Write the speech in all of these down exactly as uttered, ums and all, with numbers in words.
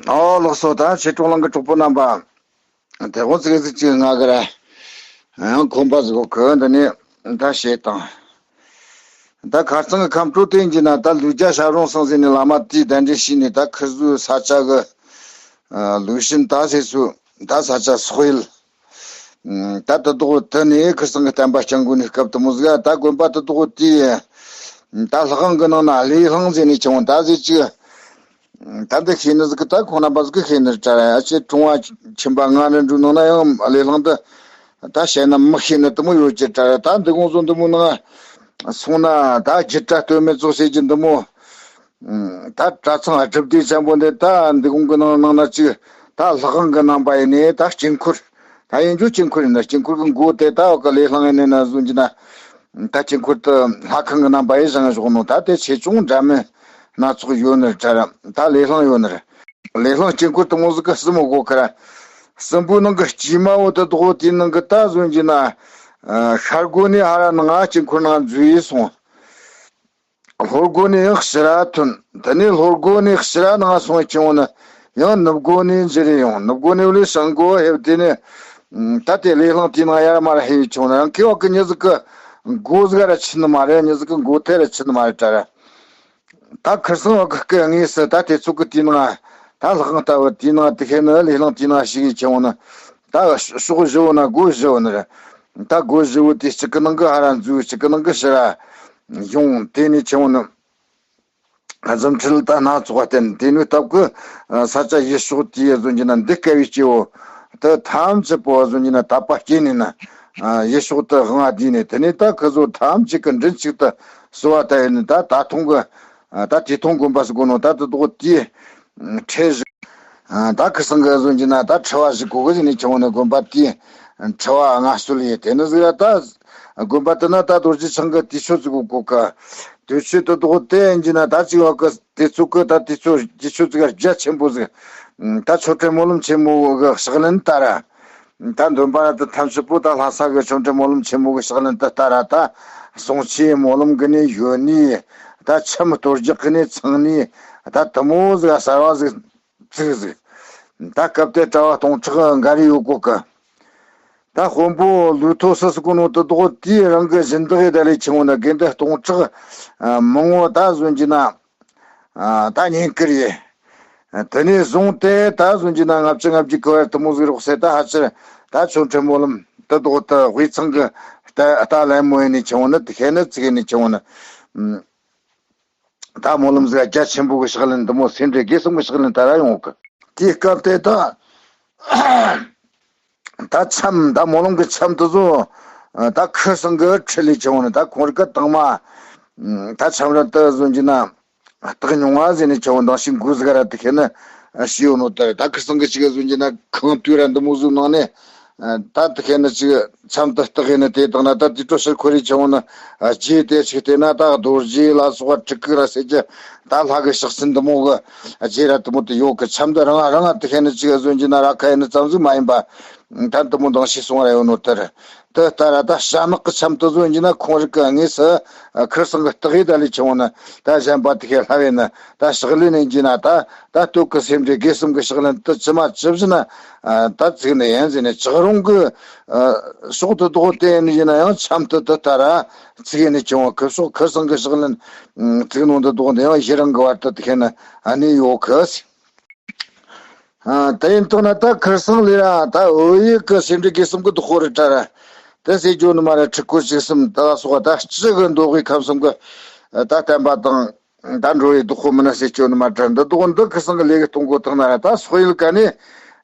ཨོ་ལགས་སོ། ད་ཆོས་གྲོགས་ལང་གི་གྲོགས་པོ་རྣམ་པ། དེ་ཧོ་ཙི་གི་ཙི་ཅིག་ང་གི་ར། ཡང་ཁོམ་པ་ཟིག་གོ་གི་འདི་ནས་ད་བཤད་དང་། ད་ཁ་རྩང་གི་ཁམས་སྤྲོ་དེ་ཡིན་གྱི་ན། ད་ལུས་རྒྱ་ཞབས་རོང་སང་ཟིན་ནས་བླ་མ་དེའི་གདན་འདྲེན་བྱས་ནས། ད་ཁིར་ཟོའི་ས་ཆ་གི་ལུགས་བཞིན་ད་ཟེར་སུ་ད་ས་ཆ་སོག་ཡུལ། ད་དུ་དོག་དུ་ནས་ཁིར་ཚང་གི་བསྟན་པ་སྐྱང་དགོས་ནས་སྐབས་དུ་མོ་ཟིག་ད་དགོན་པ་དུ་དོག་དེ་ད་ལྷ་ཁང་གི་ནང་ན་ལས་ལྷང་ཟེར་ནས་ཆུང་ད་ཟེར་ཅིག་ད་འདི་ཤེས་ནི་ཟིག་ད་ཁོང་རྣམ་པ་ཟིག་གི་ཤེས་ནི་དྲ་ཨ་ཅེ་ཀྲུང་བ་ཁྱིམ་པ་ང་རེ་འགྲོ་ནང་ན་ཡང་ལས་ལྷང་དུ་ད་བཤད་ན་མི་ཤེས་ནི་དུ་མོ་ཡོད་ཅེ་དྲ། ད་འདི་གོང་བཟོ་འདི་མོ་ནང་སོང་ན་ད་རྒྱུད་གྲྭ་སྟོད་སྨད་ཚོགས་བྱེད་ཀྱི་འདི་མོ། ད་གྲྭ་ཚང་སྒྲུབ་སྡེ་ཆེན་པོ་འདི་ད་འདི་གོང་གི་ནང་ནང་ན་ཅིག་ད་ལྷ་ཁང་གི་ནང་པ་ཡིན་ནས་ད་དཀྱིལ་འཁོར། ད་ཡིན་རྒྱུ་དཀྱིལ་འཁོར་ཡིན་ན་དཀྱིལ་འཁོར་གི་མགོ་དེ་ད་འོ་གི་ལས་ལྷང་ཡིན་ནས་ན་བཟོ་གྱི་ན། ད་དཀྱིལ་འཁོར་དུ་ལྷ་ཁང་གི་ནང་པ་ཡིན་བཞེངས་བཞག་ནོ། ད་དེ་ཆེ་ཆུང་འདྲ་མིན་སྣ་ཚོགས་ཡོད་ནི་རེད། ད་ལས་ལྷང་ཡོད་ནི་རེད། ལས་ལྷང་དཀྱིལ་འཁོར་དུ་མོ་ཟིག་གི་གསུམ་གོ་ཁར། གསུམ་པོའི་ནང་གི་དཀྱིལ་མ་བོ་དུ་དོག་དེའི་ནང་གི་ད་བཟོ་གྱི་ན། ཤར་སྒོ་ནས་ཧ་ར་ནང་ང་དཀྱིལ་འཁོར་ནང་འཛུལ་ཡིན་སོང་། ལྷོ་སྒོ་ནས་ཡང་ཕྱི་ར་ཐོན། དེ་ནས་ལྷོ་སྒོ་ནས་ཕྱི་ར་ནང་སོང་ཁྱེར་འོང་ན་ཡང་ནུབ་སྒོ་ནས་འཛུལ་རེ་ཡོང་། ནུབ་སྒོ་ནས་ལས་བྱང་སྒོ་ཧེབ་དེ་ནས་ད་དེ་ལས་ལྷང་དེའི་ནང་ཡར་མར་ཧེ་ཡོད་ཆུང་ན་ཡང་ཁེ་བ་གི་མྱི་ཟིག་གི་མགོ་ཟིག་ར་ཆི་ནི་མ་རེད། མྱི་ཟིག་གི་མགོ་ཐེ་ར་ཆི་ནི་མ་རེད་དྲ་ར། ད་ཁིར་སང་བ་གི་སྐད་དངོས་སུ་ད་དེ་ཚོ་གི་དེའི་ནང་ད་ལྷག་ང་ལྟ་བུ་དེའི་ནང་དེ་ཁེ་ནི་ལས་ལྷང་དེའི་ནང་ཞིག་ཡིན་ཆུང་ན་ད་ཕྱོགས་བཞི་བོ་ན་སྒོ་བཞི་བོ་ནི་རེད། ད་སྒོ་བཞི་བོ་དེ་གཅིག་གི་ནང་གི་ཧ་ར་འཛུལ། གཅིག་གི་ནང་གི་ཕྱི་ར་ཡོང་། དེ་ནས་ཆེ་བོ་ནི་རྫུ་འཕྲུལ་ད་སྣ་ཚོགས་བསྟན། དེ་ནས་སྟབས་ཀྱི་ས་ཆ་ཡུལ་ཕྱོགས་དེ་བཟོ་གྱི་ན་འདི་སྐལ་བའི་སྐྱེ་བོ་དེ་ཐམས་ཅད་པོ་བཟོ་གྱི་ན་དད་པ་སྐྱེས་ནས་ན་ཡུལ་ཕྱོགས་དེ་དབང་བསྡུས་ནས། དེ་ནས་ད་ཁི་ཚོ་ཐམས་ཅད་ཀྱི་མགྲིན་གཅིག་ཏུ་གསོལ་བ་བཏབ་ཡོད་ནས། ད་ད་ཐོང་གི་ད་དེ་ཐོང་དགོན་པ་ཟེར་གོ་ནོ་ད་དེ་དོག་དེ་ཁྲེ་ཞིག་ད་ཁི་སང་གི་བཟོ་གྱི་ན་ད་ཁྲི་བ་ཞིག་གོ་གི་ཟེར་ནས་ཆུང་ནས་དགོན་པ་དེའི་ཁྲི་བ་མངའ་གསོལ་ཡས། དེ་ནི་ཟིག་ད་དགོན་པ་དེ་ན་ད་རྡོ་རྗེ་འཆང་གི་དུས་ཚོད་ཟིག་གོ་གོ་ག་དུས་ཚོད་དུ་དོག་དེ་ཡིན་གྱི་ན་ད་ཅིག་བ་གི་དུས་ཚོད་གི་ད་དུས་ཚོད་དུས་ཚོད་ཟིག་རྒྱ་ཆེན་པོ་ཟིག་ད་ཆོ་འཕྲུལ་སྨོན་ལམ་ཆེན་མོ་གི་ཕྱག་ལེན་ད་ར། ད་འདོན་པ་ན་དུ་ཐམས་ཅད་པོ་ད་ལྷ་ས་གི་ཆོ་འཕྲུལ་སྨོན་ལམ་ཆེན་མོ་གི་ཕྱག་ལེན་དུ་ད་ར། ད་གསུང་ཆོས་སྨོན་ལམ་གི་ནས་ཡོད་ནི། ད་ཆབ་གཏོར་རྒྱག་གི་ནས་ཚང་ནི། ད་དུ་མོ་ཟིག་གསར་བ་ཟིག་ཚིག་ཟིག་ད་སྐབས་དེ་གྲྭ་བ་སྟོང་ཕྲག་འགའ་རེ་ཡོད་གོ་གི་ད་དཔོན་པོ་ལུས་ཐོ་སི་སི་ཀུ་ནོ་དུ་དོག་དེའི་རང་གི་བཞིན་བདག་ཡི་ད་ལས་ཆེ་བོ་ན་དགེ་འདུན་སྟོང་ཕྲག་མང་བོ་ད་བཟོ་གྱི་ན། ད་ཉིན་ཀིར་ཡེ། དེ་ནས་བཟུང་སྟེ་ད་བཟོ་གྱི་ན་ལྔ་བཅུ་ང་བརྒྱད་ཀི་བར་དུ་མོ་ཟིག་རོགས་སེ་ད་ཧ་ཅིར་ད་ཆོ་འཕྲུལ་སྨོན་ལམ་དུ་དོག་ཏུ་དབུས་ཚང་གི་ད་ལན་མོ་ཡེ་ནས་ཆེ་བོ་ན་དེ་ཁེ་ནི་ཚིག་ཡེ་ནས་ཆེ་བོ་ན། ད་སྨོན་ལམ་ཟིག་རྒྱ་ཆེན་པོ་གི་ཕྱག་ལེན་འདི་མོ་སེ་འབྲས་དགེ་གསུམ་གི་ཕྱག་ལེན་ད་ར་ཡོང་གི་དེའི་སྐབས་དེ་ད་ད་འཆམ་ད་སྨོན་ལམ་གི་འཆམ་དུ་བཟོ། ད་ཁི་སང་གི་ཁྲི་ལས་ཆེ་བོ་ནི་ད་ཁོང་རི་གི་དང་མ་ད་འཆམ་ར་དུ་བཟོ་གྱི་ན་སྟག་མྱོང་བ་ཟེར་ནས་ཆེ་བོ་འདང་ཞིག་འགུ་ཟིག་ར་དེ་ཁེ་ནི་ཞི་ཡོད་ནོ་ད་རེད། ད་ཁི་སང་གི་ཅིག་བཟོ་གྱི་ན་ཁང་དུས་ར་འདི་མོ་བཟོ་ནང་ནས། ད་དེ་ཁེ་ནི་ཅིག་འཆམ་དུ་སྟག་ཡིན་ནི་དེ་དང་ན་ད་དེ་སྤྲོ་ཕྱིར་ཁོ་རེ་ཆེ་བོ་ནི་རྗེས་དེ་ཅིག་བལྟས་ན་ད་རྡོ་རྗེ་ལ་སོགས་པ་གྲི་གུག་ར་ཟེར་གྱི་ད་ལྷ་གི་ཕྱག་སེན་འདི་མོ་གི་རྗེས་ར་དུ་མོ་དུ་ཡོད་གི་འཆམ་དུ་རང་རང་དེ་ཁེ་ནི་ཅིག་བཟོ་གྱི་ན་ར་ཁ་ཡིན་ནི་ཙམ་ཟིག་མ་ཡིན་པ་ད་འདི་མོ་འདང་ཞིག་སོང་ར་ཡོད་ནོ་དེ་རེད། དེ་ལྟར་ད་ཤ་ནག་གི་འཆམ་དུ་བཟོ་གྱི་ན་ཁོང་རི་གི་དངོས་སུ་ཁིར་སང་གི་སྟག་ཡིན་ད་ལས་ཆེ་བོ་ནི་ད་གཞན་པ་དེ་ཁེ་ལྷ་བས་ནི་ད་ཕྱག་ལེན་ནས་གྱི་ན་ད། ད་སྟོད་ཀྱི་སེ་འབྲས་དགེ་གསུམ་གྱི་ཕྱག་ལེན་དུ་ཇི་མ་ཇི་བཞིན་ན་ད་ཚིག་ནི་ཡན་ཟེར་ནས་ཇག་རོང་གི་ཕྱོགས་དུ་དོག་དེ་ཡིན་ན་ཡང་འཆམ་དུ་དུ་ལྟར་ཚིག་ནི་ཆུང་བ་ཁི་ཕྱོགས་ཁིར་སང་གི་ཕྱག་ལེན་ཚིག་ནང་དུ་དོག་འདི་ཡང་ཡི་རང་གི་བར་དུ་དེ་ཁེ་ནི་ཨ་ནི་ཡོད་གི། དེ་ཡིན་དུས་ན་ད་ཁིར་སང་ལས་ར་ད་འོ་ཡིག་གི་སེ་འབྲས་དགེ་གསུམ་གི་དུ་ཧོ་རི་ཏྲ་ར་དེ་ཟེར་རྒྱུ་ནི་མ་ར་ཁྲི་སྐོར་ཞིག་གསུམ་ད་ལ་སོགས་ད་སྤྱི་གི་མདོ་དབུས་ཁམས་གསུམ་གི་ད་བསྟན་པ་དང་། ད་འགྲོ་བའི་བདག་པོ་མི་ན་སེ་སྐྱོ་ནི་མ་དྲན་འདི་བདག་འདི་ཁི་སང་གི་ལས་ཀྱི་གཏོང་སྒོ་ཐང་ན་ར་ད་སོག་ཡུལ་ག་ནས་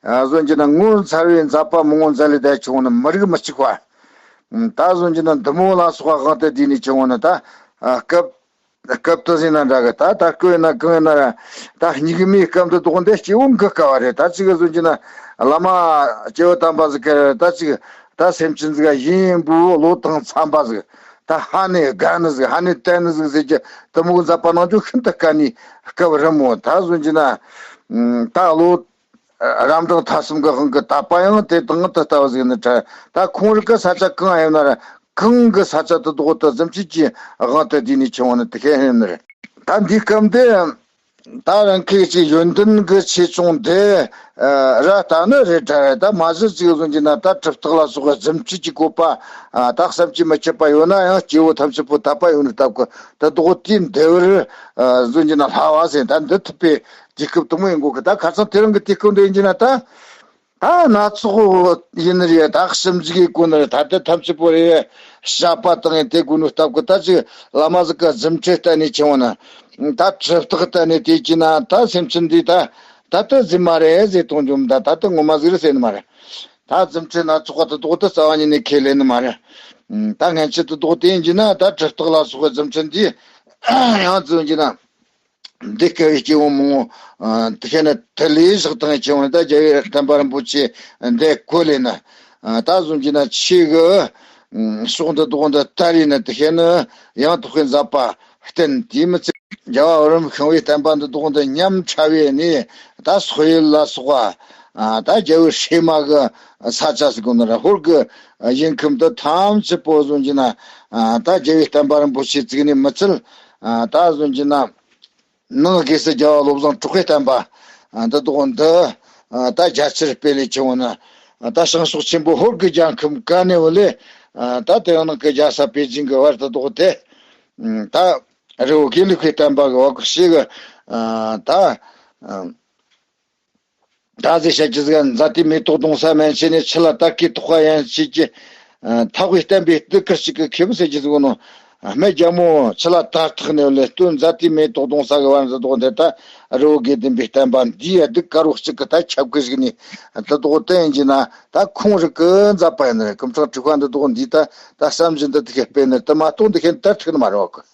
བཟོ་གྱི་ན་ངོ་མཚར་བའི་མཛད་པ་མི་ངོ་མཛད་ལས་ད་ཆུང་ནི་མི་རིགས་མི་གཅིག་པ། ད་བཟོ་གྱི་ན་འདི་མོ་ལ་སོགས་དབང་དུ་བསྡུས་ནས་ཆུང་ནི་ད་སྐབས་སྐབས་དུ་ཟིན་ན་འདྲ་གི་ད་ད་སྐུ་ཡིན་ན་གང་ཡིན་ན་ར་ད་སྙིགས་མའི་སྐབས་འདི་བདག་འདི་སྐྱེ་བོ་འགུག་དཀའ་བ་རེད། ད་ཅིག་བཟོ་གྱི་ན་བླ་མ་སྐྱེ་བོ་དམ་པ་ཟིག་གི་ད་ཅིག་ད་སེམས་ཅན་ཟིག་ཡིན་བུ་བློ་དང་འཚམ་པ་ཟིག་ད་ཧ་ནས་དགའ་ནི་ཟིག་ཧ་ནས་བརྟན་ནི་ཟིག་ཟེར་གྱི་དུ་མོ་མཛད་པ་གནང་རྒྱུ་ཤིན་ཏུ་དཀའ་ནི་སྐབས་རིང་མོ། ད་བཟོ་གྱི་ན་ད་བློ་རབ་འབྲིང་ཐ་གསུམ་གི་དབང་གི་དད་པ་ཡང་དེ་དང་དུ་ལྟ་བུ་ཟིག་ནི་ཁྲ་ད་ཁོང་རིག་གི་ས་ཆ་གང་ཡིན་ན་ར་གང་གི་ས་ཆ་དུ་དོག་ཏུ་ཟིམ་ཆུ་གྱི་དབང་དུ་བསྡུས་ནས་ཆུང་བ་ནི་དེ་ཁེ་ཧེ་ནི་རེད། ད་འདིའི་སྐབས་འདི། ད་རང་ཁུལ་གྱི་ཡོན་ཏན་གྱི་ཆེ་ཆུང་དེ་ར་ལྟ་ནི་རེད་དྲ་རེད། ད་མ་གཞི་གཅིག་བཟུང་གྱི་ན་ད་གྲུབ་རྟགས་ལ་སོགས་པའི་རྫུ་འཕྲུལ་གྱི་བཀོད་པ་ད་བསམ་གྱིས་མི་ཁྱབ་པ་ཡོད་ན་ཡང་སྐྱེ་བོ་ཐམས་ཅད་པོ་དད་པ་ཡོད་ནི་སྟབས་ཀྱིས་ད་དོག་དེའི་འདུལ་བར་བཟུང་གྱི་ན་སླ་བ་ཟེར། ད་འདི་ཐུབ་པའི་དུས་སྐབས་དུ་མོ་ཡིན་དགོས་གི། ད་ཁ་སང་དེ་རིང་གི་དུས་སྐབས་འདི་ཡིན་གྱི་ན་ད། ད་སྣ་ཚོགས་ཡིན་ནི་རེད། ད་ཞིབ་འཇུག་གི་སྒོ་ནས་ད་ལྟ་ཐམས་ཅད་པོ་རེད། བཤད་པ་དང་དེ་དགོས་ནོ་སྟབས་ཀྱིས་ད་ཅིག་བླ་མ་ཟིག་གི་རྫུ་འཕྲུལ་བསྟན་ནས་ཁྱེར་འོང་ན། ད་གྲུབ་རྟགས་བསྟན་ནས་དེ་གྱིས་ན་ད་སེམས་ཅན་འདི་ད་ད་ལྟ་རྫུན་མ་རེད་ཟེར་གཏོང་རྒྱུ་མི་ད་ད་ལྟ་ངོ་མ་ཟིག་རེད་ཟེར་ནི་མ་རེད། ད་རྫུ་འཕྲུལ་སྣ་ཚོགས་པ་དེ་དག་ད་རྩ་བ་ཉིད་ནས་ཁས་ལེན་ནི་མ་རེད། ད་སྔན་ཆད་དེ་དག་དེ་ཡིན་གྱི་ན་ད་གྲུབ་རྟགས་ལ་སོགས་པའི་རྫུ་འཕྲུལ་འདི་ཡང་རྫུན་གྱི་ན། འདི་སྐད་ཀྱི་སྐྱེ་བོ་མང་བོ། དེ་བྱས་ན་དེ་ལས་བཞག་དང་ཁྱེར་འོང་ད་རྒྱལ་བའི་བསྟན་པ་རིན་པོ་ཆེ་འདི་བཀོད་ལས་ན། ད་བཟུང་གྱི་ན་ཆོས་ཀྱི་ཕྱོགས་འདི་དག་འདི་ལྟར་ཡིན་ན་དེ་བྱས་ན་ཡང་དག་པའི་མཛད་པ་བསྟན། དེའི་མི་ཚད་རྒྱལ་བ་འོད་རབ་ཤིང་བུའི་བསྟན་པ་འདི་དག་འདི་ཉམས་ཕྲ་བའི་ནི་ད་སོག་ཡུལ་ལ་སོགས་པ་ད་རྒྱལ་བའི་བསྲེས་མ་གི་ས་ཆ་ཟེར་གོ་ནི་ར། ཧོར་གྱི་ཡུལ་ཁམས་འདི་ཐམས་ཅད་པོ་བཟུང་གྱི་ན་ད་རྒྱལ་བའི་བསྟན་པ་རིན་པོ་ཆེ་བཙུགས་ནས་མི་ཚད། ད་བཟུང་གྱི་ན། ནང་སྒོས་སུ་རྒྱལ་བ་བློ་བཟང་གྲགས་པའི་བསྟན་པ་འདི་དག་འདི་ད་རྒྱ་ཆེར་སྤེལ་ལས་ཁྱེར་འོང་ན། ད་བྱང་ཕྱོགས་ཆེན་པོ་ཧོར་གྱི་རྒྱལ་ཁམས་ག་ནས་བུད་ལས་ད་དེ་ནང་གི་རྒྱལ་ས་པེ་ཅིང་གི་བར་དུ་དག་དེ་ད་རི་བོ་དགེ་ལུགས་པའི་བསྟན་པ་གི་བ་གི་ཞིག་ད། ད་ཟེར་བཤད་ཀྱི་ཟིག་མཛད་དེ་མེ་ཏོག་གདོང་ས་མན་ཆད་ནས་ཆུ་ལ་དར་གོས་ཐོགས་པ་ཡན་ཆད་ཀྱི། ཐག་པའི་བསྟན་པའི་སྟོད་ཁར་ཞིག་གི་ཁེ་བུ་ཟེར་གྱི་ཟིག་ནོ། སྨད་རྒྱལ་མོ་ཆུ་ལ་དར་ཐག་ནས་ལས་སྟོད་མཛད་དེ་མེ་ཏོག་གདོང་ས་གི་བར་འདི་དག་འདི་ད་རི་བོ་དགེ་ལྡན་པའི་བསྟན་པ་འདིའི་གདུགས་དཀར་བོ་གཅིག་གི་ད་ཁྱབ་གི་ཞིག་ནས་འདི་དག་བསྟན་གྱི་ན་ད་ཁོང་རིག་གི་མཛད་པ་ཡིན་ནི་རེད། སྐུ་ཕྲེང་དྲུག་པ་འདི་དག་འདིས་ད་ད་བསམ་བཞིན་འདི་དེ་གི་སྤེལ་ནི་དེ་མ་གཏོགས་འདི་ཁྱེད་དར་ཐུག་ནི་མ་རེད་བ་གི།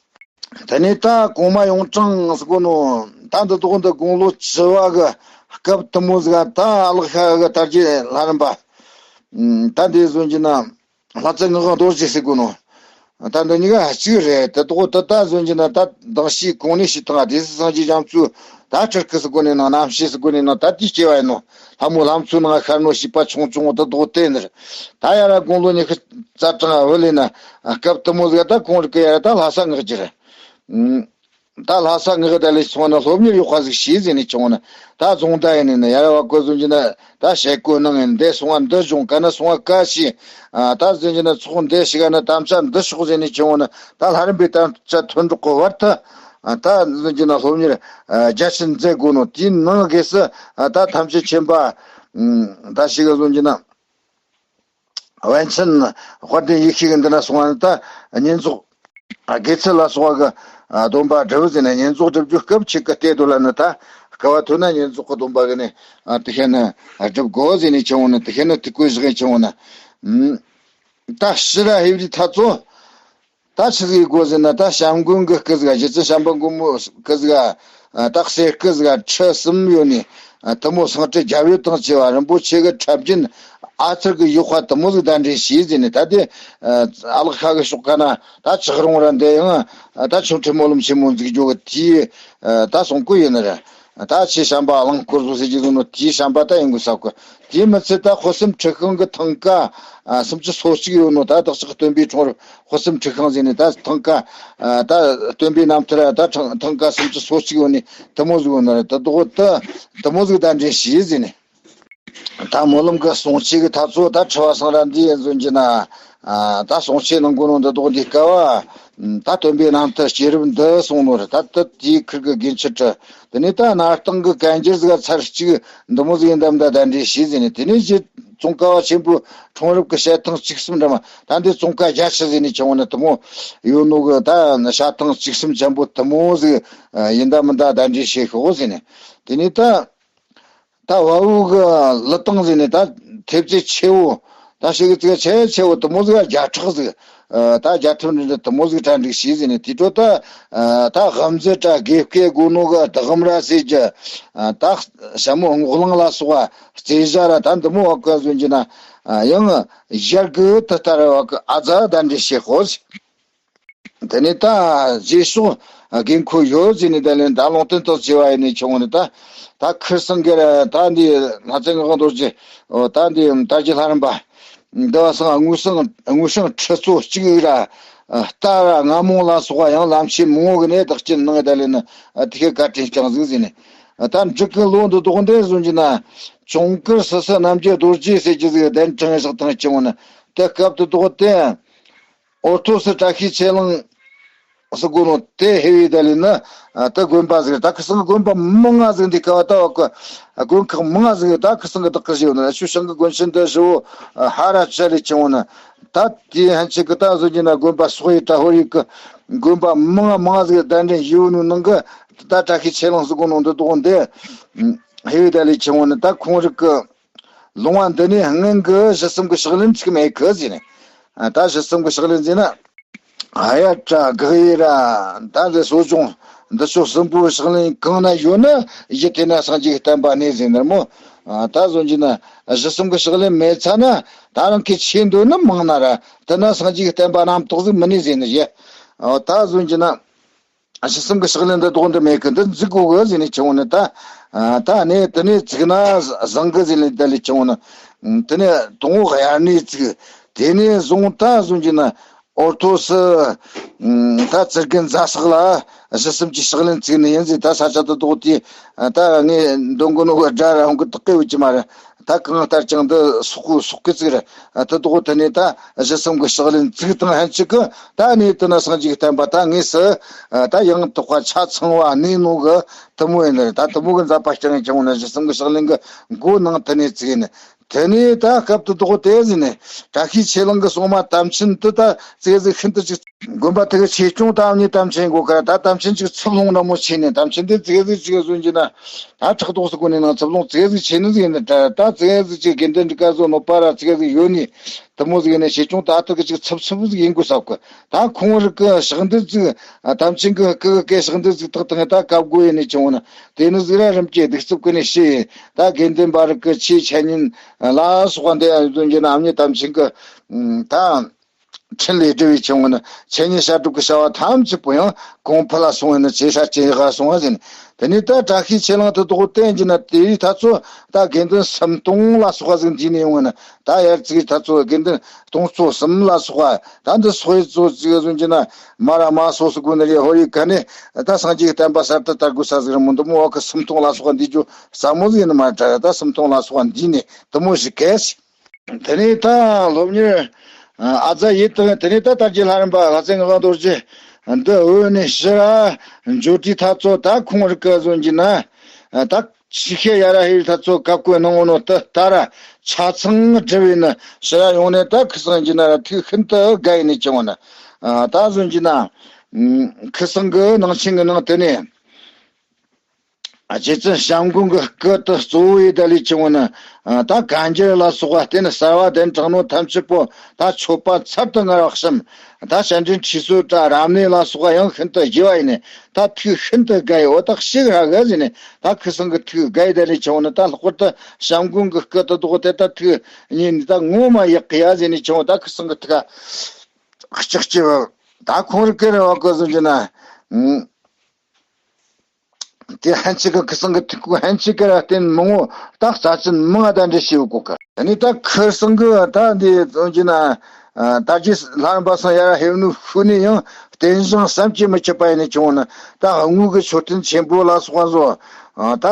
དེ་ནས་ད་གོང་མ་ཡོངས་གྲགས་ཟེར་གོ་ནོ། ད་འདི་དག་འདི་དགུང་ལོ་བཅུ་བ་གི་སྐབས་དུ་མོ་ཟིག་ད་ཨ་ལགས་ཤ་གི་དར་རྒྱས་ལྷ་རམས་པ། ད་འདི་བཟུང་གྱི་ན་ལྷ་རྩེ་ངག་དབང་རྡོ་རྗེ་ཟེར་གོ་ནོ། ད་འདི་གཉིས་ཀ་གཅིག་རེད། དེ་དག་ད་ད་བཟུང་གྱི་ན་ད་མདང་ཞིག་གོང་ནས་ཞིག་དང་སྡེ་སྲིད་སངས་རྒྱས་རྒྱ་མཚོ་ད་ཁྲིར་སྐུ་ཟེར་གོ་ནས་ན་རྣམ་ཤེས་ཟེར་གོ་ནས་ན་ད་དེའི་སྐྱེ་བ་ཡིན་ནོ། ལྷ་མོ་ལྷ་མཚོའི་ནང་ཤར་ནོ་བྱིས་པ་ཆུང་ཆུང་དེ་དག་དེ་ནི་རེད། ད་ཡར་དགུང་ལོ་ཉི་ཤུ་རྩ་གྲངས་བུད་ལས་ན་སྐབས་དུ་མོ་ཟིག་ད་ཁོང་རིག་གི་ཡར་ད་ལྷ་ས་ངག་རྒྱུ་རེད། ད་ལྷ་ས་ངག་ད་ལས་སོང་ན་སློབ་གཉེར་ཡག་པ་ཟིག་བྱས་ཟེར་ནས་བྱུང་ན་ད་རྫོང་བདག་ཡིན་ནས་ན་ཡར་བ་ཀོ་བཟུང་གྱི་ན་ད་ཞལ་བཀོད་གནང་ངས་འདི་སོང་བ་འདི་སྦྱོང་ག་ན་སོང་བ་ག་ཤེས། ད་བཟུང་གྱི་ན་ཚོགས་འདི་ཞིག་ག་ན་དམ་བཅའ་འདི་ཤོག་ཟེར་ནས་བྱུང་ན་ད་ལྷ་རམས་པའི་དམ་བཅའ་མཐུན་གྲོགས་ཀྱི་བར་དུ། ད་བཟུང་གྱི་ན་སློབ་གཉེར་རྒྱ་ཆེར་མཛད་དགོས་ནོ། དེའི་ནང་སྒོས་སུ་ད་ཐམས་ཅད་མཁྱེན་པ་ད་ཞིག་ག་བཟུང་གྱི་ན། པཎ་ཆེན་དཔལ་ལྡན་ཡེ་ཤེས་ཀྱི་འདི་ན་སོང་བ་ནི་ད་བསྙེན་རྫོགས་དགེ་ཚུལ་ལ་སོགས་པ་གི་སྡོམ་པ་སྒྲུབ་ཟེར་ནས་བསྙེན་རྫོགས་སྒྲུབ་རྒྱུ་སྐབས་ཆེ་གི་ལྟོས་དོ་ལ་ནི་ད་སྐལ་བ་ཐོབ་ན་བསྙེན་རྫོགས་ཀྱི་སྡོམ་པ་གི་ནི་དེ་བྱས་ན་སྒྲུབ་དགོས་ཟེར་ནས་བྱུང་བ་ནི་དེ་བྱས་ན་དེ་བཀོད་བཞག་ནས་བྱུང་བ་ནི། ད་ཕྱི་ར་ཧེ་བི་ཐ་ཚོ། ད་ཆི་ཟིག་དགོས་ཟེར་ན་ད་བྱམས་མགོན་གྱི་སྐུ་ཟིག་རྗེ་བཙུན་བྱམས་པ་མགོན་པོ་སྐུ་ཟིག་ད་གསེར་སྐུ་ཟིག་ཁྲི་གསུམ་ཡོད་ནི། དེ་མོ་ཟངས་ཁྲི་རྒྱབ་ཡོལ་དང་བཅས་པ་རིན་པོ་ཆེ་གི་ཁྲབ་རྒྱན་ཨ་ཐུར་གི་ཡོག་པ་དེ་མོ་ཟིག་གདན་འདྲེན་བྱས་ཟེར་ནས། ད་དེ་ཨ་ལགས་ཤ་གི་ཕྱོགས་ཁ་ན་ད་ཆག་རུང་ར་འདི་ཡང་ད་ཆུང་ཁྲི་སྨོན་ལམ་ཆེན་མོ་འཛུགས་རྒྱུ་གི་དེའི་ད་གསུང་གི་ཡོད་ནི་རེད། ད་ཆེ་བྱམས་པ་གླིང་སྐོར་བཟོ་ཟེར་གྱི་ཟིག་ནོ་དེའི་བྱམས་པ་ད་ཡིན་དགོས་ས་གོ། དེའི་མི་ཚད་ད་དཔག་བསམ་འཁྲི་ཤིང་གི་ཐང་ཀ་ཨ་སུམ་ཅུ་སོ་གཅིག་ཡོད་ནོ། ད་བདག་ཅག་སྟོན་པའི་འཁྲུངས་རབས་དཔག་བསམ་འཁྲི་ཤིང་ཟེར་ནས་ད་ཐང་ཀ་ཨ་ད་སྟོན་པའི་རྣམ་ཐར་ད་ཐང་ཐང་ཀ་སུམ་ཅུ་སོ་གཅིག་ཡོད་ནི་དེ་མོ་ཟིག་ཡོད་ནི་རེད། ད་དོ་ད་དེ་མོ་ཟིག་གདན་འདྲེན་བྱས་ཟེར་ནས། ད་སྨོན་ལམ་གྱི་གསུང་ཆོས་ཀྱི་ཐབས་ཚུལ་ད་ཁྲི་བ་སངས་ར་འདི་ཡིན་ཟོན་གྱི་ན། ཨ་ད་གསུང་ཆོས་གནང་དགོས་ནོ་འདི་དོག་འདི་སྐབས་ཨ་ད་སྟོན་པའི་རྣམ་ཐར་སྐྱེས་རབས་འདི་གསུངས་ནོ་རེད། ད་ད་དེའི་ཁུར་གི་དགེ་ཆེ་ཁྲི་དེ་ནས་ད་སྣར་ཐང་གི་གན་རྒྱར་ཟིག་ཚར་གཅིག་འདི་མོ་ཟིག་ཡིན་དམ་ད་གདན་འདྲེན་བྱས་ཟིན་ནས། དེ་ནས་རྗེ་ཙོང་ཁ་བ་ཆེན་པོའི་འཁྲུངས་རབས་ཀྱི་བཤད་ཐེངས་བཅུ་གསུམ་འདྲ་མ་ད་འདི་ཙོང་ཁ་བརྒྱད་ཅུ་ཟིན་ནས་བྱུང་བ་ནི་དེ་མོ་ཡོད་ནོ་གི། ད་བཤད་ཐེངས་བཅུ་གསུམ་ཆེན་པོ་དེ་མོ་ཟིག་ཡིན་དམ་མིན་ད་གདན་འདྲེན་བྱས་ཤོག་ཟིན་ནས། དེ་ནས་ད། ད་བལ་བོ་གི་ལི་ཏང་ཟེར་ནས་ད་ཐེབས་རྩའི་ཆེ་བོ། ད་ཞིག་གི་ཚིག་ཆེ་ཆེ་བོ་དེ་མོ་ཟིག་བརྒྱ་ཕྲག་ཟིག་ད་བརྒྱ་ཐམ་འདྲ་དེ་མོ་ཟིག་གྲ་སྒྲིག་བྱས་ཟིན་ནས། དེ་འཕྲོ་ད་ད་དབུ་མཛད་གྲྭ་དགེ་བསྐོས་དགོས་ནོ་གི་དག་མ་ར་ཟེར་གྱི། ད་ཞྭ་མོ་སྔོག་ལང་ལ་སོགས་པ་རྩེ་ཞྭ་ར་ད་འདི་མོ་བ་ཀ་ཟོན་གྱི་ན། ཡང་ཞར་གི་དེ་ལྟར་བ་ཀ་ཨ་ཛ་གདན་འདྲེན་བྱེད་ཤོག་ཟིག་དེ་ནས་ད་རྗེས་ཕྱོགས་དགོས་མཁོ་ཡོད་ཟེར་ནས་ད་ལན་ད་ལུང་བསྟན་དང་བཅས་པ་ཡིན་ནས་བྱུང་ནས། ད་ད་ཁིར་སང་གེར་ད་འདི་ལྷ་རྩེ་ངག་དབང་རྡོ་རྗེ་ད་འདི་དར་རྒྱས་ལྷ་རམས་པ་འདི་བ་སང་དངོས་སང་དངོས་སང་ཁྲི་ཚོ་གཅིག་ར་ ཨ། རྟ་ར་རྔ་མོང་ལ་སོགས་པ་ཡང་ལམ་ཆེན་མང་བོ་གི་ནས་བདག་རྐྱེན་གནང་ད་ལས་ན། ཨ། དེ་ཁའི་བཀའ་དྲིན་བསྐྱངས་ཟིག་ཟེར་ནས། ཨ། ད་འབྲུག་གི་ལོ་འདི་དག་འདི་བཟུང་གྱི་ན། གྲོང་ཁྱེར་སི་སི་རྣམ་རྒྱལ་རྡོ་རྗེ་ཟེར་གྱི་ཟིག་གདན་དྲངས་བཞག་ཐང་ཆེ་བོ་ན། དེ་སྐབས་དེ་དག་དེ། ཨོ་ཐོ་སི་བཀྲ་ཤིས་ཆོས་གླིང་སི་གོ་ནོ་དེ་ཧེ་བི་ད་ལི་ན། ཨ། ད་དགོན་པ་ཟིག་ད་ཁི་སང་དགོན་པ་མང་ང་ཟིག་འདི་ཀ་བ་ད་བ་ཀ་དགོན་ཁག་མང་ང་ཟིག་ད་ཁི་སང་གི་བདག་གི་ཞིག་ཡོད་ན། ཆུ་བྱང་གི་དགོན་ཆེན་འདི་ཞི་བོ་ཧ་ར་ཆ་ལི་ཆེ་བོ་ན། ད་དེ་ཧན་ཆི་གི་ད་བཟོ་གྱི་ན་དགོན་པ་སོག་ཡི་ད་ཧོ་ཡི་གི་དགོན་པ་མང་ང་མང་ང་ཟིག་གདན་འདྲེན་ཡོད་ནོ་ནང་གི། ད་བཀྲ་ཤིས་ཆོས་གླིང་སི་གོ་ནོ་འདི་དག་འདི་ཧེ་བི་ད་ལི་ཆེ་བོ་ན། ད་ཁོང་རིག་གི་ལུང་བ་འདི་ནས་སྔོན་གྱི་གཞི་གསུམ་གྱི་ཕྱག་ལེན་ཚིག་མེད་གི་ཟེར་ནས། ཨ། ད་གཞི་གསུམ་གྱི་ཕྱག་ལེན་ཟེར་ན། ཨ་ཡ་བྲ་གག་ཡི་ར། ད་འདི་གསོ་སྦྱོང་འདི་ཚོ་གསུམ་པོའི་ཕྱག་ལེན་གང་ན་ཡོད་ན་ཡི་དེ་ན་སངས་རྒྱས་ཀྱི་བསྟན་པ་གནས་ཟེར་ནི་མོ། ཨ། ད་བཟོ་གྱི་ན་གཞི་གསུམ་གྱི་ཕྱག་ལེན་མེད་ཚ་ན། ད་རང་གི་ཆོས་འདོད་ནི་མང་ན་ར། དེ་ན་སངས་རྒྱས་ཀྱི་བསྟན་པ་རྣམ་དག་ཟིག་མི་གནས་ཟེར་ནི་ཡ། ཨ། ད་བཟོ་གྱི་ན། གཞི་གསུམ་གྱི་ཕྱག་ལེན་འདི་དག་འདི་མེད་གི། འདི་འཛུགས་དགོས་གི་ཟེར་ནས་ཆུང་ནི་ད། ཨ། ད་ནི་དེ་ནས་ཚིག་ན་བཟང་གི་ཟེར་ནས་ད་ལས་ཆུང་ནི། དེ་ནས་དང་པོ་དབྱར་གནས་ཚིག་དེ་ནས་བཟུང་ད་བཟུང་གྱི་ན་ཨོ་ཐོ་སི། ད་ཙི་གི་འཛའ་སག་ལ་གཞི་གསུམ་གྱི་ཕྱག་ལེན་ཚིག་ནི་ཡིན་ཟེར། ད་ས་ཆ་དེ་དག་དེ། ད་ངས་འདོན་གོ་ནོ་གི་སྒྲ་ར་འོང་གི་དག་གི་ཡོད་ཀྱི་མ་རེད། ད་གང་ལྟར་ཀྱང་འདི་སོག་གི་སོག་གི་ཚིག་རེད། དེ་དག་དེ་ནས་ད་གཞི་གསུམ་གྱི་ཕྱག་ལེན་ཚིག་དང་ལྷན་ཅིག་གི་ད་ནས་དེ་ན་སངས་རྒྱས་ཀྱི་བསྟན་པ་ད་དངོས་སུ་ད་ཡང་དག་པ་ཆ་ཚང་བ་གནས་ནོ་གི་དེ་མོ་ཡིན་ནི་རེད། ད་དེ་མོ་གི་མཛད་པ་བསྐྱངས་ཀྱང་ནི་གཞི་གསུམ་གྱི་ཕྱག་ལེན་གྱི་མགོ་ནང་དེ་ནས་ཚིག་ཡིན། དེ་ནས་ད་སྐབས་དེ་དག་དེ་ཟིན་ནས་བཀྲ་ཤིས་ཆོས་གླིང་གི་སྲུང་མ་དམ་ཆེན་དེ་ད་ཙེ་ཟིག་ཤིན་ཏུ་ཅིག་དགོན་པ་དེ་གི་ཆོས་སྐྱོང་དམ་ཉེ་དམ་ཆེན་གོ་ཁ་ད་དམ་ཆེན་ཅིག་ཚུབ་ལོང་འདྲ་མོ་ཆེ་ནས། དམ་ཆེན་དེ་ཙེ་ཟིག་ཅིག་བཟོ་གྱི་ན། ད་ཕྲག་དོག་སུ་གོ་ནས་ནང་ཚུབ་ལོང་ཙེ་ཟིག་ཆེ་ནི་ཟིག་ཡིན་ད། ད་ཙེ་ཟིག་ཅིག་དགེ་འདུན་འདི་ག་བཟོ་ནོ་པ་ར་ཙེ་ཟིག་ཡོད་ནི་དེ་མོ་ཟིག་ཡིན་ནས་ཆོས་སྐྱོང་ད་ཐུག་གི་ཅིག་ཚུབ་ཚུབ་ཟིག་ཡིན་དགོས་ས་གི། ད་ཁོང་རིག་གི་ཕྱག་འདི་ཟིག་དམ་ཆེན་གི་སྐུ་གི་ཕྱག་འདི་ཟིག་ཐག་ཐག་ད་བཀབ་དགོས་ཡིན་ནས་ཆུང་ན། དེ་ནི་ཟིག་ར་རིམ་གྱིས་གདུག་རྩུབ་ཀུན་ནས་ཞི། ད་དགེ་འདུན་པ་རིག་གི་ཆོས་འཆད་ཉན་ལ་སོགས་པ་འདི་ཡང་ཡོད་དོན་གྱི་ན་ཨ་མྱེས་དམ་ཆེན་གི་ད། འཕྲིན་ལས་སྒྲུབ་པའི་ཆུང་ངུ་ནི་འཆད་ཉན་བཤད་སྒྲུབ་ཀྱི་བྱ་བ་ཐམས་ཅད་པོ་ཡང་གོང་འཕེལ་ལ་སོང་བས་ནི་ཆེ་ས་ཆེ་ཡག་སོང་བ་ཟིན། དེ་ནས་ད་བཀྲ་ཤིས་ཆོས་གླིང་དུ་དོག་བསྟན་གྱི་ན་དེ་རིགས་ད་ཚོ་ད་དགེ་འདུན་སུམ་སྟོང་ལ་སོགས་པ་ཟིག་འདུས་ནས་ཡོང་བ་ན། ད་ཡར་ཚིག་ད་ཚོ་དགེ་འདུན་སྟོང་ཚོ་གསུམ་ལ་སོགས་པ་ད་འདི་སོགས་ཡི་ཚོ་ཚིག་ཟིན་གྱི་ན་མ་ར་མ་སོ་སོ་དགོན་ནི་རེ་ཧོ་ཡི་ག་ནས་ད་སངས་རྒྱས་ཀྱི་བསྟན་པ་གསར་དུ་དར་དགོས་ས་ཟིག་ར་མོ་འདི་མོ་བ་གི་སུམ་སྟོང་ལ་སོགས་པ་འདུས་རྒྱུ་ས་མོ་ཟིག་ཡིན་ནི་མ་དྲ་ད་སུམ་སྟོང་ལ་སོགས་པ་འདུས་ནས་དུ་མོ་ཞིག་གལ་ཞིག་དེ་ནས་ད་སློབ་གཉེར་ཨ་ཙ་ཡིད་དང་། དེ་ནས་ད་དར་རྒྱས་ལྷ་རམས་པ་ལྷ་སྲས་ངག་དབང་རྡོ་རྗེ་འདི་འོད་ནས་ཕྱི་ར་འཇོ་དྲིས་ཐ་ཚོ་ད་ཁོང་རིག་གི་བཟོ་གྱི་ན་ད་ཆི་ཤེས་ཡ་ར་ཧེ་རི་ཐ་ཚོ་བཀབ་བཀོད་གནང་ངོ་ནོ་ད་ད་ར་ཆ་ཚང་སྒྲུབ་ཡིན་ན་ཕྱི་ར་ཡོང་ནས་ད་ཁི་སང་གྱི་ན་ར་ཐུགས་ཤིན་ཏུ་དགའ་ཡིན་ནས་ཀྱང་ན་ད་བཟོ་གྱི་ན་ཁི་སང་གི་ནང་ཆེན་གི་ནང་དེ་ནས། རྗེ་བཙུན་བྱམས་མགོན་གྱི་སྐུ་དེ་གཙོ་བོ་ཡི་ད་ལས་ཆུང་བ་ན། ད་གན་རྒྱ་ལ་སོགས་པ་བརྟེན་གསར་བ་གདན་དྲངས་ནོ་ཐམས་ཅད་པོ་ད་མཆོད་པ་ཚར་དུ་དངར་བ་བཤམས། ད་སྤྱན་འདྲེན་ཁྲུས་གསོལ་དྲ་རབ་གནས་ལ་སོགས་པ་ཡང་ཤིན་ཏུ་རྒྱས་པ་ཡིན་ནས་ད་ཐུགས་ཤིན་ཏུ་དགའ་ཡི་འོ་ད་ཤིག་ར་ག་ཟེར་ནས་ད་ཁི་སང་གི་ཐུགས་དགའ་ཡི་ད་ལས་ཆུང་བ་ན། ད་ལྷག་པར་དུ་བྱམས་མགོན་གྱི་སྐུ་དེ་དོག་དེ་ད་ཐུགས་ཉིད་ནས་ད་ངོ་མ་ཡག་གི་ཡ་ཟེར་ནས་ཆུང་བ་ད་ཁི་སང་གི་ཐུགས་ཀ་ལྕགས་ཀྱི་བ། ད་ཁོང་རིག་གི་རེ་བ་གི་ཟེར་གྱི་ན། དེ་ཧན་ཆི་གི་ཁི་སང་གི་ཐུག་གུ་ཧན་ཆི་གི་ར་བརྟེན་མང་བོ་ད་རྩ་ཅན་མང་ང་ད་འདྲེ་ཤེས་བུ་གོ་གི། ཨ་ནི་ད་ཁི་སང་གི་ད་འདི་ཙོང་གི་ན་ད་རྗེས་ལྷ་རམས་པ་སང་ཡ་ར་ཧེ་ནུ་ཤུ་ནི་ཡང་རྟེན་བཞེངས་བསམ་གྱིས་མི་ཁྱབ་པ་ཡིན་ནི་ཆུང་ན། ད་དངུལ་གི་མཆོད་རྟེན་ཆེན་པོ་ལ་སོགས་པ་བཟོ། ད་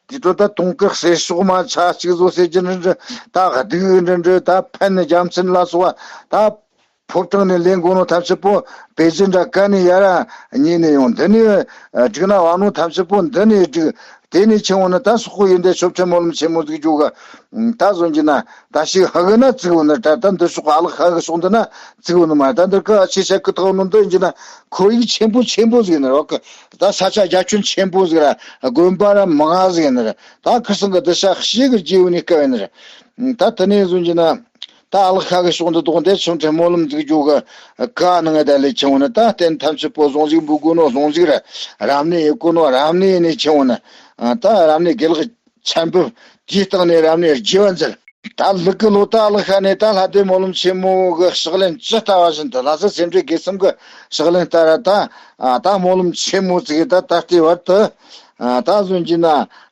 དེ་ཚོ་ད་དུང་དཀར་གསེར་ཤོག་མ་ཆ་གཅིག་བཟོ་ཟེར་གྱི་འདྲ་འདྲ། ད་གདུགས་འདྲ་འདྲ། ད་ཕན་རྒྱལ་མཚན་ལ་སོགས་པ་ད། ཕོ་བྲང་ནས་ལེན་དགོས་ནོ་ཐམས་ཅད་པོ་པེ་ཅིན་འདྲ་ཀ་ནས་ཡ་ར་ཉེ་ནས་ཡོང་། འདི་ནས་སྒྲིག་ན་བ་ནོ་ཐམས་ཅད་པོ་འདི་ནས་སྒྲིག་དེ་ནས་ཆེ་བོ་ནི་ད་སོག་པོ་ཡིན་ཏེ་ཆོ་འཕྲུལ་སྨོན་ལམ་ཆེན་མོ་ཟིག་རྒྱུག་ག་ད་བཟོ་གྱི་ན་ད་ཞིག་ཧ་གི་ན་བཙུགས་བོ་ནི་ད་ད་འདི་ཕྱོགས་ཨ་ལག་ཧ་གི་ཕྱོགས་འདི་ན་བཙུགས་བོ་ནི་མ། ད་འདི་ཀ་ཆེ་ཆ་ཀི་ཐག་ནོ་འདི་ཡིན་གྱི་ན་ཁོར་ཡུག་ཆེན་པོ་ཆེན་པོ་ཟིག་ནི་རོག་གི། ད་ས་ཆ་རྒྱ་ཁྱོན་ཆེན་པོ་ཟིག་ར་དགོན་པ་ར་མང་ང་ཟིག་ནི་ར། ད་ཁི་སང་གི་འདི་ཤ་ཤིག་གི་རྗེ་བོ་ནི་སྐབས་ཡིན་ནི་ར། ད་དེ་ནས་བཟུང་གྱི་ན། ད་ཨ་ལག་ཁ་གི་ཕྱོགས་འདི་དོག་འདི་ཆུང་ཕྲན་སྨོན་ལམ་འཛུགས་རྒྱུ་གི་ཀ་ནང་ད་ལས་ཆེ་བོ་ནི་ད་རྟེན་ཐམས་ཅད་པོ་བཟང་ཟིག་འབུལ་དགོས་ནོ་བཟང་ཟིག་ར། རབ་གནས་ཡེད་དགོས་ནོ་རབ་གནས་ནས་ཆེ་བོ་ནི། ད་རབ་གནས་དགེ་ལེགས་ཆར་འབེབས་དེའི་སྟེང་ནས་རབ་གནས་རྒྱས་པ་མཛད། ད་ལུག་གི་ལོ་ད་ཨ་ལག་ཁ་ནས་ད་ལྷ་སྡེ་སྨོན་ལམ་ཆེན་མོ་གི་ཕྱག་ལེན་ཇི་ལྟ་བ་བཞིན་དུ་ལྷ་ས་སེ་འབྲས་དགེ་གསུམ་གི་ཕྱག་ལེན་ལྟར་ད་ད་སྨོན་ལམ་ཆེན་མོ་ཟིག་ད་ད་ལྟའི་བར་དུ། ཨ། ད་བཟོ་རྒྱུ་ན་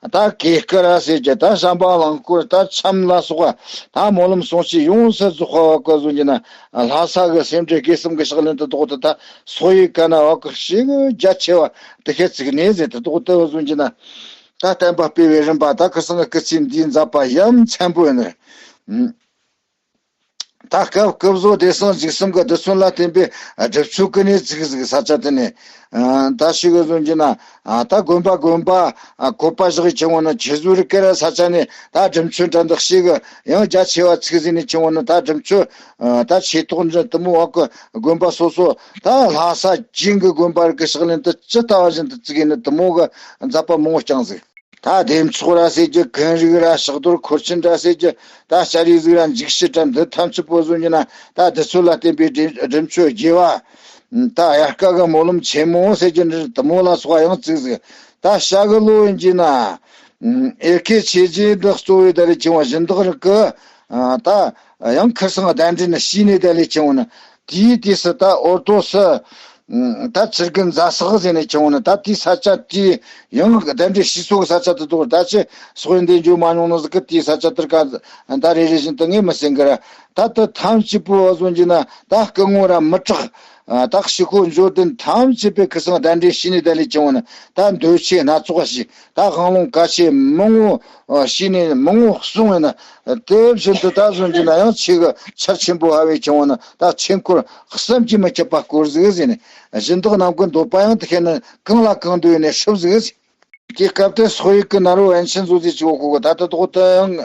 ད་གེ་ཀི་ར་ཟེར་གྱི། ད་བྱམས་པ་རླངས་འཁོར། ད་ཆམ་ལ་སོགས་པ། ད་སྨོན་ལམ་སྲུང་བྱའི་ཡོངས་སུ་རྫོགས་པ་བ་གི་བཟོ་རྒྱུ་ན་ལྷ་ས་གི་སེ་འབྲས་དགེ་གསུམ་གྱི་ཕྱག་ལེན་དུ་དོག་ཏུ། ད་སོ་ཡི་ཀ་ན་བ་གི་ཞེ་གི་རྒྱ་ཆེ་བ་དེ་ཤེད་ཚིག་ནས་ཟེར་དུ་དོག་ཏུ་བཟོ་རྒྱུ་ན། ད་བསྟན་པ་སྤེལ་བའི་རིམ་པ། ད་ཁུ་སང་གི་སྐུ་ཚེ་འདིའི་མཛད་པ་ཡ་མཚན་པོ་ཡིན་ནི། ད་སྐབས་སྐུ་བཟོ་བདེ་གསང་འཇིགས་གསུམ་གྱི་རྡུལ་ཚོན་ལ་བརྟེན་པའི་སྒྲུབ་མཆོད་ཀྱི་གནས་ཚིག་ཟིག་ས་ཆ་དེ་ནས། ཨ། ད་ཞིག་གི་བཟོ་རྒྱུ་ན། ཨ། ད་དགོན་པ་དགོན་པ། ཨ། བཀོད་པ་བཞག་ཡི་ཆེ་བོ་ནི་ཆི་ཟུར་ཀེ་ར་ས་ཆ་ནས་ད་སྒྲུབ་མཆོད་འདྲ་འདག་ཞིག་གི་ཡང་རྒྱ་ཆེ་བ་ཚིག་ཟིན་ནས་ཆེ་བོ་ནི། ད་སྒྲུབ་མཆོད། ཨ། ད་ཆོས་ཐོག་འདྲ་དུ་མོ་བ་གི་དགོན་པ་སོ་སོ། ད་ལྷ་ས་ཅན་གྱི་དགོན་པ་རིགས་ཀྱི་ཕྱག་ལེན་དུ་ཇི་ལྟ་བ་བཞིན་དུ་བཙུགས་ཡིན་ནི་དུ་མོ་གི་མཛད་པ་མང་བོ་བསྐྱངས་ཟིག་ད་བདེ་མཆོག་ར་ཟེར་གྱི། ཀུན་རིག་ར། ཕྱག་རྡོར་འཁོར་ཆེན་ར་ཟེར་གྱི། ད་ལྕགས་རི་གཟིགས་ར། འཇིགས་བྱེད་ར། འདི་ཐམས་ཅད་པོ་བཟོ་རྒྱུ་ན་ད་རྡུལ་ཚོན་ལ་བརྟེན་པའི་སྒྲུབ་སྒྲུབ་མཆོད་རྒྱས་པ། ད་དབྱར་ཁ་གི་སྨོན་ལམ་ཆེན་མོ་ཟེར་གྱི་འདི་དུ་མོ་ལ་སོགས་པ་ཡང་བཙུགས་ཟིག་ད་བྱ་གི་ལོ་ཡིན་གྱི་ན། ཨེ་ཁེ་ཆོས་རྗེ་འདི་གཙོ་བོའི་ད་ལས་ཆེ་བ་སྦྱིན་བདག་རིགས་ཀྱི། ད་ཡང་ཁུ་སང་གདན་འདྲེན་ནི་ཤི་ནས་ད་ལས་ཆེ་བ་ནི། དེའི་དུས་སུ་ད་འོ་ཏོ་སི། ད་ཚིར་གི་འཛའ་སག་ཟེར་ནས་ཆེ་བ་ནི། ད་དེའི་ས་ཆ་དེའི་ཡང་གདན་འདྲེན་ཤི་སོ་གི་ས་ཆ་དུ་དོག་ད་ཆི་སོག་ཡིན་དེ་འཇུ་མ་མྱོང་ནི་ཟིག་གི། དེའི་ས་ཆ་དུར་ཀ་ད་རེ་རེ་བཞིན་དུ་ངས་མི་ཟིན་གི་ར། ད་དུ་ཐམས་ཅད་པོ་བཟོ་རྒྱུ་ན་ད་སྐུ་ངོ་ར་མི་དྲག་ད་ཤི་ཁོ་འབྱོར་ལྡན་ཐམས་ཅད་པའི་ཁུ་སང་གདན་འདྲེན་ཤི་ནས་ད་ལས་ཆེ་བ་ནི། ད་འདོད་ཆེ་སྣ་ཚོགས་ཤིག་ད་དབང་ལུང་བཀའ་ཆོས་མང་བོ་ཤེས་ནས་མང་བོ་གསུང་བས་ན། དེ་བཞིན་དུ་ད་གཟོད་ཀྱི་ན་ཡང་ཆེ་གི་ཆར་ཆེན་པོ་ཧ་བའི་ཆུང་བ་ན་ད་ཆོས་འཁོར་བསམ་གྱིས་མི་ཁྱབ་པ་བསྐོར་ཟིག་ཟེར་ནས། སྦྱིན་བདག་རྣམས་ཀྱི་འདོད་པ་ཡང་དེ་ཁེ་ན་གང་ལ་གང་འདོད་ནས་ཧྲིབ་ཟིག་ཟེར། དེའི་སྐབས་དེ་སོག་ཡིག་གི་ནཱ་རོ་པཎ་ཆེན་བཟོ་ཟིག་ཆེ་བོ་གོ་གི། ད་ལྟ་དོག་ཏུ་ཡང་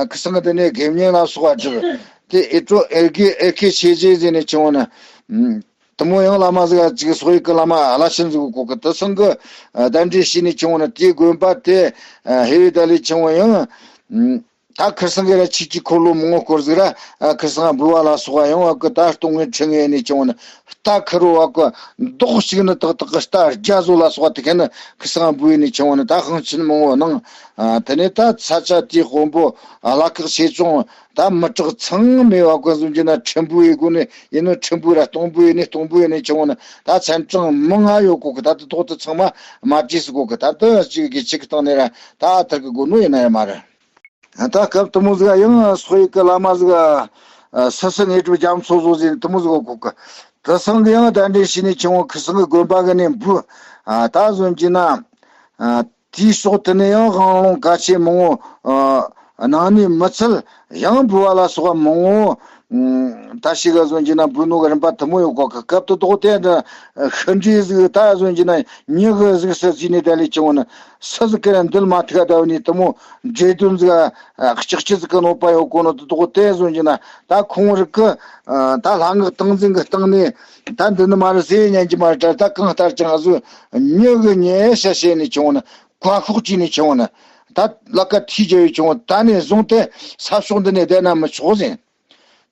ཁུ་སང་གི་འདི་ནས་དགེ་བསྙེན་ལ་སོགས་པ་བསྒྲུབས། དེ་ཨེ་ཀྲོ་ཨེ་ཀེ་ཨེ་ཀེ་ཆོས་རྗེ་ཟེར་ནས་ཆུང་བ་ན། དུ་མོ་ཡང་བླ་མ་ཟིག་ཅིག་སོག་ཡིག་གི་བླ་མ་བླ་ཆེན་ཟིག་གོ་གི། དུ་སང་གི་གདན་འདྲེན་བྱས་ནས་ཆུང་བ་ན་དེའི་དགོན་པ་དེ་ཧེ་བི་ད་ལི་ཆུང་བ་ཡང་། ད་ཁུ་སང་གི་ར་ཆིག་ཅིག་འཁོར་ལོ་མང་བོ་བསྐོར་ཟིག་ར། ཁུ་སང་འབུལ་བ་ལ་སོགས་པ་ཡང་བ་གི་ད་སྟོང་ངེ་ཁྲི་ངེ་ནས་ཆུང་བ་ན་རྟ་ཁུ་རོ་བ་གི་མདོག་གཅིག་ནི་ཏག་ཏག་གི་རྟ་རྒྱ་བཟོ་ལ་སོགས་པ་དེ་ཁེ་ན་ཁུ་སང་འབུལ་ནས་ཆུང་བ་ན་ད་ཤིང་ཆེན་མང་བོ་གནང་། དེ་ནས་ད་ས་ཆ་དེའི་དཔོན་པོ་བླ་ཁག་ཆེ་ཆུང་ད་མི་དྲག་ཚང་མས་བ་གི་བཟོ་རྒྱུ་ན་ཁྲི་འབུལ་ཡི་སྒོ་ནས་ཡིན་ནོ། ཁྲི་འབུལ་ར་སྟོང་འབུལ་ཡིན་ནས་སྟོང་འབུལ་ཡིན་ནས་ཆུང་བ་ན་ད་ཚན་གྲངས་མང་ང་ཡོད་གོ་གི། ད་དུ་ཐོག་ཏུ་ཚང་མ་མ་བྲིས་སུ་གོ་གི། ད་དུ་གཅིག་གི་ཆིག་སྟེང་ནས་ར་ད་ཐར་གི་དགོས་ནོ་ཡིན་ན་ཡང་མ་རེད། ད་སྐབས་དུ་མོ་ཟིག་ཡང་སོག་ཡིག་གི་བླ་མ་ཟིག་སི་སི་ནས་གྲུབ་རྒྱ་མཚོ་བཟོ་ཟིན་དུ་མོ་ཟིག་གོ་གི། དུ་སང་གི་ཡང་གདན་འདྲེན་བྱས་ནས་ཆུང་བ་ཁུ་སང་གི་དགོན་པ་གི་ནས་འབུལ། ད་གཟོད་ཀྱི་ན། དེའི་ཕྱོགས་དེ་ནས་ཡང་དབང་ལུང་བཀའ་ཆོས་མང་བོ་གནང་ནས་མི་ཚད་ཡང་འབུལ་བ་ལ་སོགས་པ་མང་བོ། ད་ཞིག་ག་གཟོད་ཀྱི་ན་འབུལ་ནོ་གི་རིམ་པ་དུ་མོ་ཡོད་གོ་གི། སྐབས་དུ་དོག་དེ་འདྲ་ཤི་འདྲེ་ཟིག་ད་གཟོད་ཀྱི་ན་མྱི་གི་གཟུགས་སུ་བརྩིས་ནས་ད་ལས་ཆུང་བ་ན་སུ་ཟིག་གི་ར་འདུལ་མ་ཐུག་ག་ད་བ་ནས་དུ་མོ་འདྲེ་གདོན་ཟིག་ལྕགས་ཀྱི་ཟིག་གི་གནོད་པ་ཡོད་གོ་ནོ་དུ་དོག་དེ་གཟོད་ཀྱི་ན་ད་ཁོང་རིགས་གི་ད་ལྷ་སྔགས་ཏིང་འཛིན་གི་སྟེང་ནས་ད་འདི་ནི་མ་རེད་ཟེར་ཉན་གྱི་མ་རེད། ད་གང་ལྟར་ཀྱང་གཟོད་མྱི་གི་ཉེ་ཤ་བྱས་ནས་ཆུང་བ་ན། བཀའ་ཤོག་བྲིས་ནས་ཆུང་བ་ན། ད་ལ་ཀ་ཐིག་རྒྱབ་ཡོད་ཆུང་བ་ད་ནས་བཟུང་སྟེ་ས་ཕྱོགས་འདི་ནས་བསྡད་ན་མི་ཆོག་ཟེར།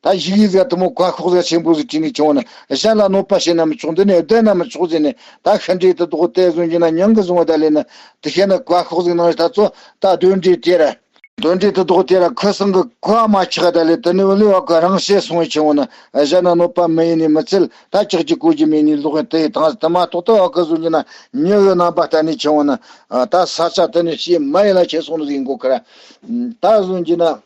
ད་ཡི་གེ་ཟིག་དུ་མོ་བཀའ་ཤོག་ཟིག་ཆེན་པོ་ཟིག་བྲིས་ནས་ཆུང་བ་ན་གཞན་ལ་གནོད་པ་བྱེད་ན་མི་ཆོག། འདི་ནས་བསྡད་ན་མི་ཆོག་ཟེར་ནས། ད་ཤི་འདྲེ་དུ་དོག་དེ་བཟུང་གྱི་ན་མྱང་གི་བཟུང་བ་ད་ལས་ན་དེ་ཤེས་ན་བཀའ་ཤོག་ཟིག་ནང་ད་ཚོ་ད་གདོན་འདྲེ་དེ་ར། གདོན་འདྲེ་དུ་དོག་དེ་ར་ཁུ་སང་གི་བཀའ་མ་ཆག་ད་ལས་དེ་ནས་བློ་བ་གི་རང་བཤད་སོང་བའི་ཆུང་བ་ན་གཞན་ལ་གནོད་པ་མི་ཡིན་ནས་མི་ཚུལ་ད་ཅག་གི་གོ་རྒྱུ་མེད་ནས་ལོག་ཡིན། དེ་དང་དུ་མ་ཐོག་ཏུ་བ་གི་བཟུང་གྱི་ན་མྱི་གི་རྣམ་པ་ལྟ་ནས་ཆུང་བ་ན། ད་ས་ཆ་དེ་ནས་ཤེས་མ་ཡིན་ལ་ཁྱེར་སོང་ནི་ཟིག་ཡིན་གོ་གི་ར། ད་བཟུང་གྱི་ན།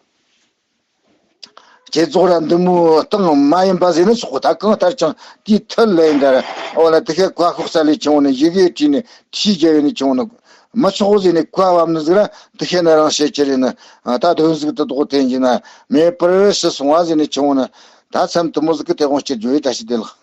བསྐྱེད་རྫོགས་ར་འདི་མོ་སྟེང་མ་ཡིན་པ་ཟེར་ན་ཆོག་གོ། ད་གང་ལྟར་ཀྱང་དེའི་མཐུ་ལས་འདར་འོ་ལ་དེ་ཁའི་བཀའ་ཤོག་ས་ལས་ཆུང་བ་ནི་ཡི་གེ་བྲིས་ནས་ཐིག་རྒྱབ་ཡོད་ནས་ཆུང་བ་ནི་མི་ཆོག་ཟེར་ནས་བཀའ་བབས་ནི་ཟིག་ར། དེ་ཁའི་ན་རང་བཤད་ཀྱི་རེད་ན། ད་དོན་ཟིག་ཏུ་དོག་དེ་ཡིན་ན་མེད་པར་ཞི་སོང་བ་ཟེར་ནས་ཆུང་བ་ནི། ད་མཚམས་དུ་མོ་ཟིག་གི་དེ་དགོངས་སྐྱེ་རྒྱུ་ཡི་ད་ཞིག་དེ་ལགས།